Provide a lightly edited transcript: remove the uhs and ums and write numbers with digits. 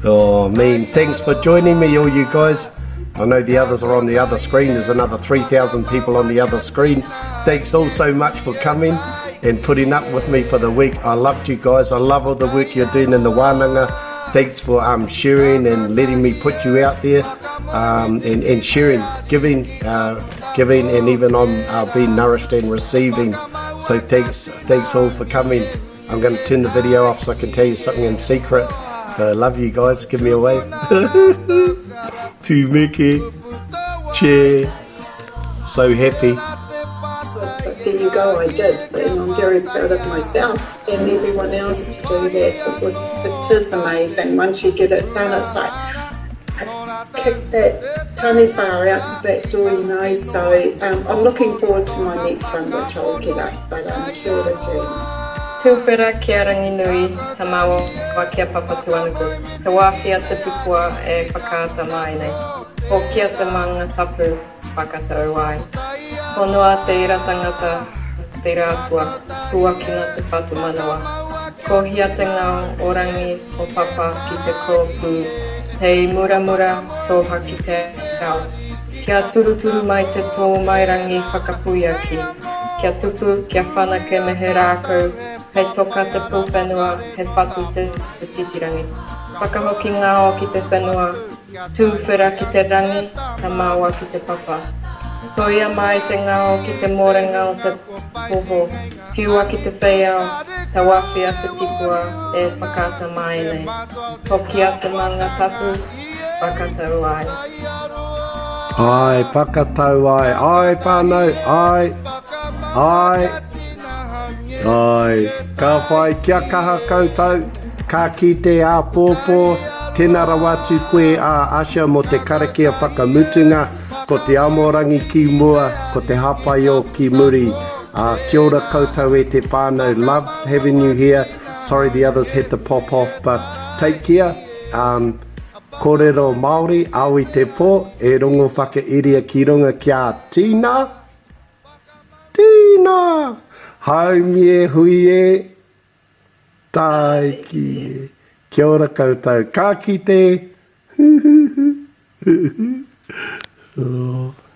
Oh, mean, thanks for joining me, all you guys. I know the others are on the other screen. There's another 3,000 people on the other screen. Thanks all so much for coming and putting up with me for the week. I loved you guys. I love all the work you're doing in the Wānanga. Thanks for um, sharing and letting me put you out there um, and, and sharing, giving, uh, giving, and even I'm uh, being nourished and receiving. So thanks, thanks all for coming. I'm going to turn the video off so I can tell you something in secret. But I love you guys. Give me a wave. to Mickey. Cheer. So happy. But there you go, I did. And I'm very proud of myself and everyone else to do that. It was, it is amazing. Once you get it done, it's like, I've kicked that taniwha out the back door, you know. So um, I'm looking forward to my next one, which I'll get up. But um, kia ora, Jane. Tūwhera ki a Ranginui, Tamaoa ki a Papatūānuku, Te wāhi a te tipua e whakaata mai nei. Hokia te maunga tapu, whakatau ai. Honoa te ira tangata, te ira atua, huakina te whatumanawa. Kohia te ngao o Rangi, o Papa ki te kōpū, hei muramura toha ki te ao. Kia turuturu mai te tōmairangi whakapuiaki, kia tupu, kia whanake me he rākau, hei toka te pūwhenua, he whatu te titirangi. Whakahoki ngao ki te whenua, Tūwhera ki te rangi, ka maoa ki te papa. Toia mai te ngao ki te mōrenga o te poho, whiua ki te wheiao, tauawhia te tipua e whakaata mai nei. Hokia te maunga tapu, whakatau ai. Ai, whakatau ai, ai whānau, ai, ai, ai. Ka whai kia kaha koutou, ka kite āpōpō, tēnā rawa atu koe a Asha mō te karakia whakamutunga, ko te amorangi ki mua, ko te hapaio ki muri. Uh, kia ora koutou e te whānau, loved having you here. Sorry the others had to pop off, but take care. Um, Kōrero Māori, ao i te pō, e rongo whakairia ki runga ki a Tina! Tina! Haumi e hui e! Tāiki e! Kia ora koutou, ka kite! Huhuhu! Huhuhu! Oh.